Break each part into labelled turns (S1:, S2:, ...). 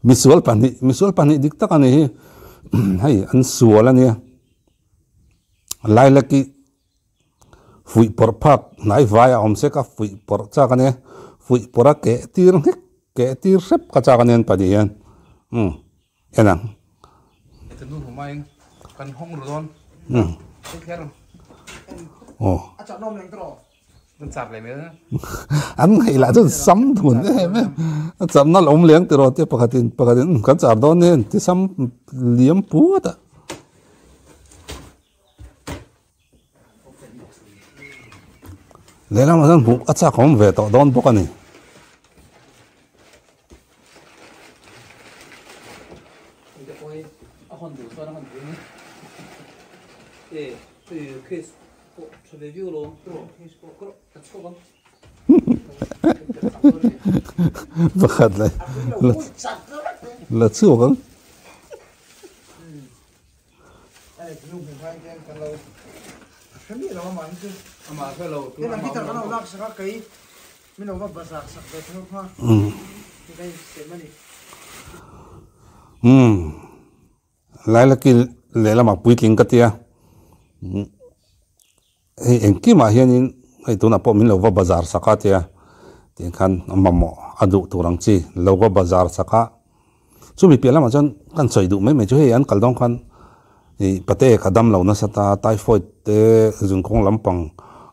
S1: Misual pahnih, misual pahnih dik tak a ni hi. Hei an sual a nia. Lilac hi fuih pawrh phak hnai vai a awm se ka fuih pawrh chak a nia. Fuih pawrh a keh tir nghek, keh tir hrep ka chak a nia an pahnih hian. Umm en ang. Umm aw. An ngaih lah chuan sam dun em em a charna la awm leng tiraw tia pakhatin pakhatin umm kan char dawn nen ti sam liam puat a. Lehlamah chuan hmuh a chak awm ve tawh dawn bawk a ni. Pakhat leh la chhuak ang. Umm. Lailaki lehlamah puitling ka tia hei engkimah hianin hei tunah pawh min lo va bazar sak a tia tih khan a mamawh a duh tur ang chi lo va bazar sak a chumi piah lamah chuan kan sawi duh mai mai chu hei an kal dawn khan ih pate ka dam lo nasa ta typhoid te zun kawng lampang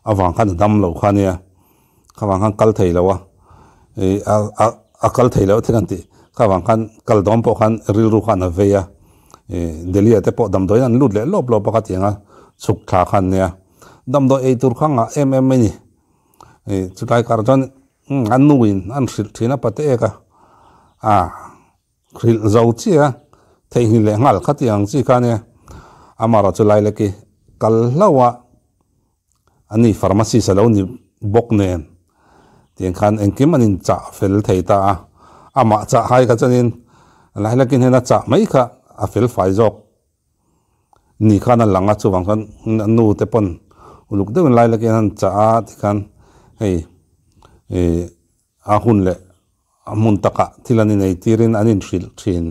S1: avang khan a dam lo kha ania kha vang khan kal thei lo a ih a a a kal thei loh thil an tih kha vang khan kal dawn pawh khan rilru khan a vei a ih Delhi ah te pawh damdawiin an lut leh lawp lawp a kha tiang a chhuk thla khan nia damdawi ei tur kha ngah em em mai ni ih chulai karah chuan an nuin an hrilh thin a pate ek a ah. Hrilh zo chiah a, theihnghilh leh nghal kha tih ang chi kha ania. Amaherawhchu chu Lailaki kal hlauh a, ani pharmacist a lo ni bawk nen tiang khan engkim an inchah fel thei ta a. Amah chah hai kha chuanin Lailaki hnena chah mai kha a fel fai zawk ni khan a lang a, chuvang chuan a nu te pawn uluk deuhin Lailaki an han chah a tikhan hei ih A hun leh a hmun takah thil an inei tirin an inhrilh thin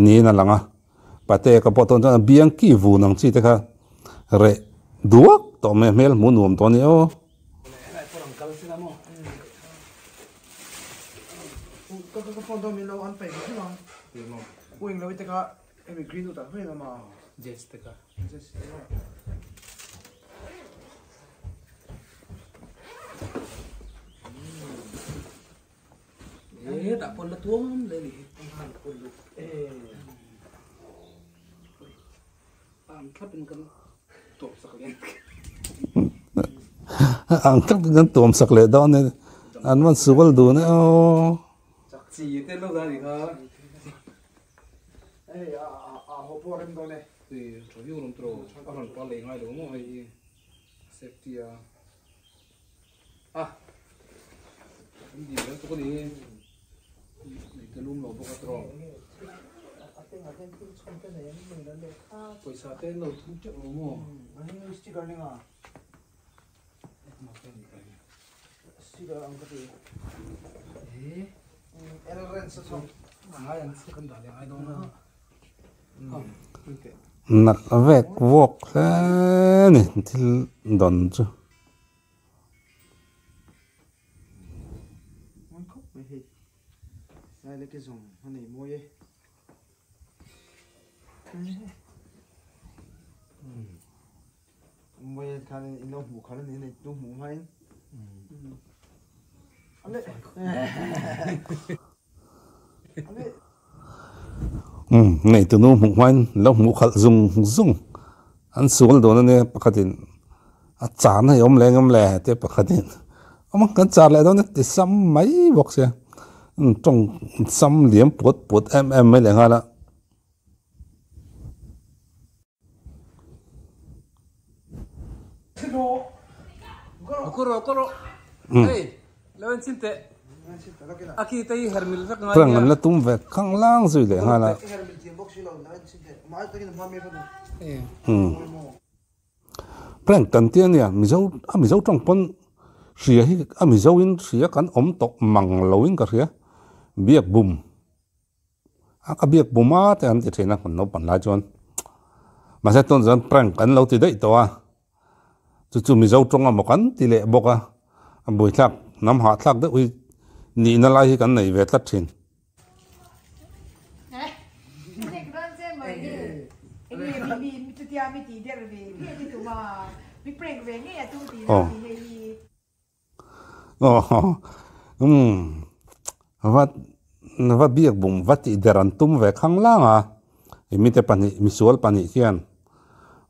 S1: niin a lang a. Pate ka pawh tawn chuan a biang ki vun ang chi te kha reh duak tawh mai a hmel hmuh nuam tawh a ni aw. Ang thlap in kan tuam sak leh dawn a ni an van sual dun e aw.
S2: Safety a a an dil reng tuk a ni nei te lum lo bawk a tawng pawisa te an lo thum teuh lo maw
S1: Nalh vek vuak hle a ni thil dawn chu. Umm ngeitu nu hmuh hmain lo hmuh khalh zung zung an sual dawn a nia pakhatin a char na hi a awm leh engem le tia pakhatin awm a kan char leh dawn a ti sam mai bawk sia tawng sam liam puat puat em em mai leh nghal a. Prank an la tum ve khang lang zui leh nghal a. Prank kan tia nia Mizo a Mizo tawng pawn hria hi a Mizo in hria kan awm tawh mang lo in ka hria biak bum. A ka biak bum a te an ti thin a kan naupang lai chuan mahse tun chuan prank an lo ti daih tawh a chu chu Mizo tawng emaw kan ti leh bawk a a buaithlak hnam hahthlak deuh hi nihna lai hi kan nei ve tlat thin. Aw. Umm va va biak bum va tih der an tum ve khang lang a i mite pahnih misual pahnih hian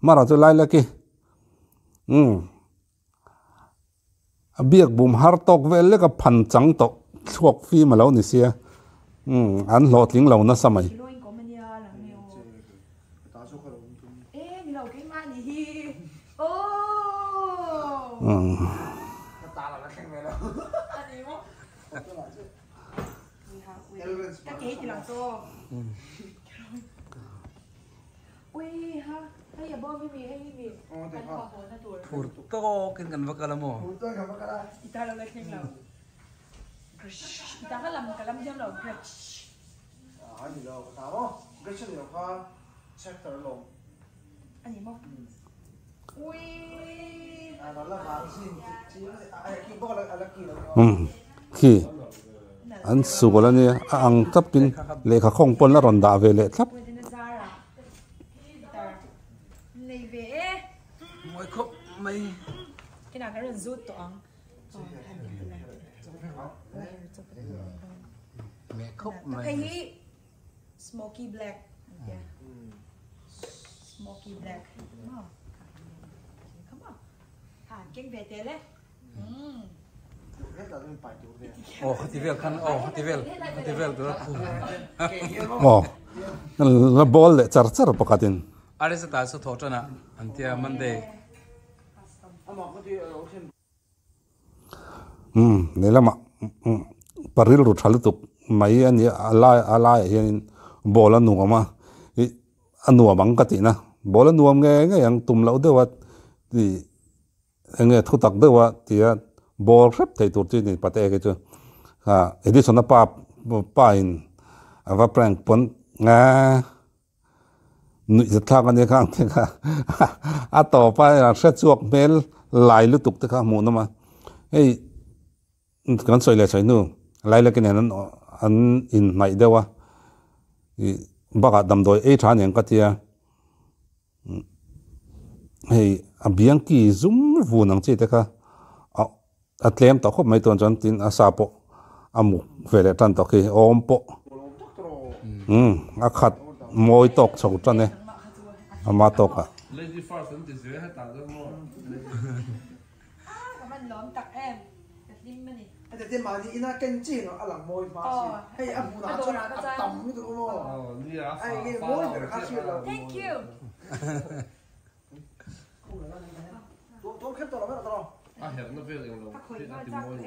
S1: mara chu lai laki umm a biak bum har tawk vel lek a phan chang tawh thluak fim a lo ni sia umm an hlawhtling lo nasa mai.
S2: Phur tawkin kan va kal a maw?
S1: Umm khi an sual a nia a ang thlapin lehkha khawng pawn a rawn dah ve leh thlap.
S3: Smoky black an tia. Smoky black. Maw? Kha maw? Ha, keng ve tel e. Mm.
S2: Oh, khati vel khan, oh, khati vel, khati vel tur a khu.
S1: Oh, la ball leh char char pakhatin.
S2: Arisa ta chu thawh tan ah an tia Monday.
S1: Umm lehlamah pa rilru tha lutuk mai a ni a lai a laiah hianin ball a nuam a ih a nuam ang ka tihna ball a nuam nge ngei ang tum loh deuh a ih eng nge thu tak deuh a tia ball hrep thei tur chi a ni pate khi chu ah Edison a pa pa in a va prank pawn aaa. Nuih zat thlak a nia kha ang te kha a tawp a a hre chhuak hmel lai lutuk te kha a hmuh nawm a hei kan sawi leh sawi hnu lailak nen an an inhnaih deuh a ih bakah damdawi ei tha aniang ka tia hei a biang ki zum vun ang chi te kha a a tlem tawh khawp mai tuan chuan tin a sa pawh a muk ve leh tan tawh khi awm pawh umm a khat mawi tawk chho tan e ama tawk ah.
S2: A herhna vel eng lo hi a ti mawi lo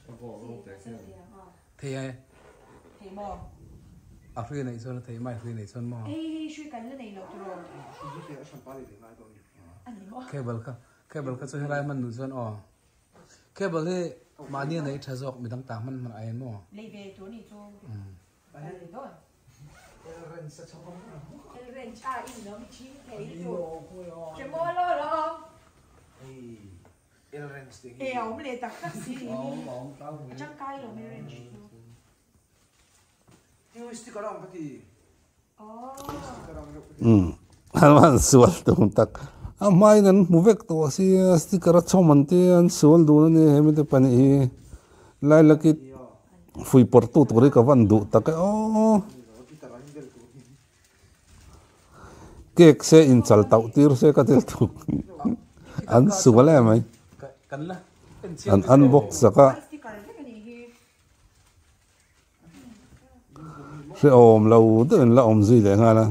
S2: a goal rawng te khian. Thei e.
S3: Thei maw?
S2: A hri neih chuan a thei mai hri neih chuan maw?
S3: Hei hei hri kan la nei lo tiraw? A ni maw?
S2: Cable kha cable kha chu helai hman duh chuan aw. Cable hi mahni a neih tha zawk midang ta hman hman ai maw?
S3: Lei ve tur ni chu.
S1: Umm an han sual tum tak a hmain an hmu vek tawh sia sticker a chhawm an tia an sual dun a ni hemi te pahnih hi lailaki Fui pawrh tu tur hi ka van duh tak e aw. Cake se inchal tauh tir se ka til thuk an sual em mai. An unbox sak a. Hrehawm lo deuh in la awm zui leh nghal a.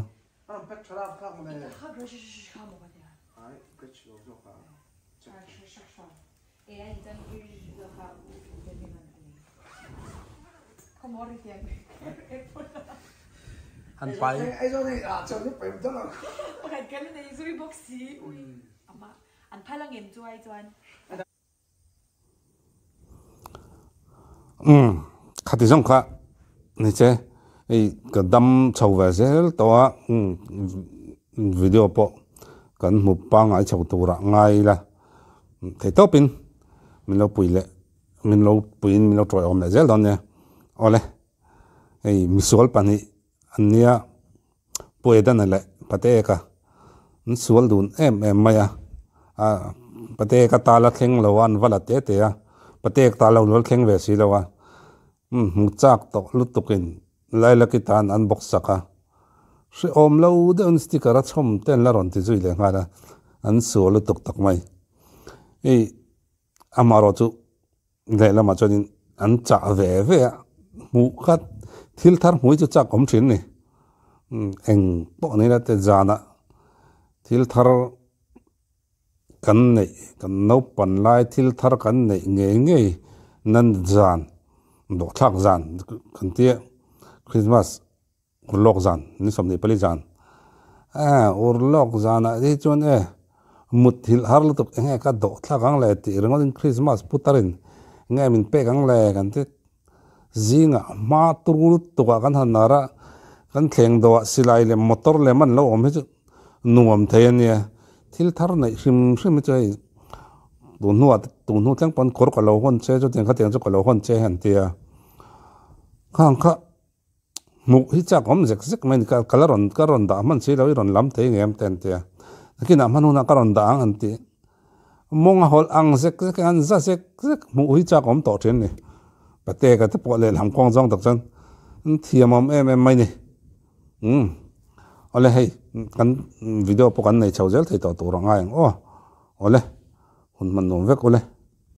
S2: Han pai.
S1: Umm khati zawng kha. Ni che hei ka dam chho ve zel tawh a video pawh kan hmu pangngai chho turah ngai ila thei tawpin min lo pui leh min lo puiin min lo tawiawm leh zel dawn nia. Awle hei misual pahnih an nia Pu Edana leh Pateka an sual dun em em mai a, Pateka tal a thleng lo a an va la te te a, Patek tal lo lo thleng ve si lo a, hmu chak tawh lutukin Lailaki tan an bawk sak a, hrehawm lo deuhin sticker a chhawm te an la rawn ti zui leh nghal a, an sual lutuk tak mai. Hei amaherawhchu Lehlamah chuanin an chah ve ve a, hmuh khat thil thar hmui chu chak awm thin a ni. Eng pawh ni la te zanah thil thar kan neih, kan naupan lai thil thar kan neih ngei ngei nan zan, dawhthlak zan kan tia Christmas Urlawk zan, ni 24 zan. Eh, urlawk zanah hi chuan e, mut hilh har lutuk eng nge ka dawh thlak ang le tih ringawtin Christmas putarin eng nge min pek ang le kan ti. Zingah hma tur lutukah kan han nar a, kan thleng dawhah silai leh motor lem an lo awm hi chu nuam thei a nia. Thil thar neih hrim hrim hi chu hei tun hnuah tun hnu thleng pawn kawr ka lo hawn che chutiang khatiang chu ka lo hawn che han ti a. Khang kha. Hmuh hi chak awm zek zek mai a ni. Ka la rawn ka rawn dah hman si lo i rawn lam thei ngei em te an ti a. Nakinah hman hunah ka rawn dah ang an ti. Mawng a hawlh ang zek zek an za zek zek hmuh hi chak awm tawh thin a ni. Pateka te pawh lehlam kawng zawng tak chuan an thiam awm em em mai a ni. Umm awle hei kan video pawh kan nei chho zel thei tawh tur a ngai ang aw. Awle hun hman nuam vek ule.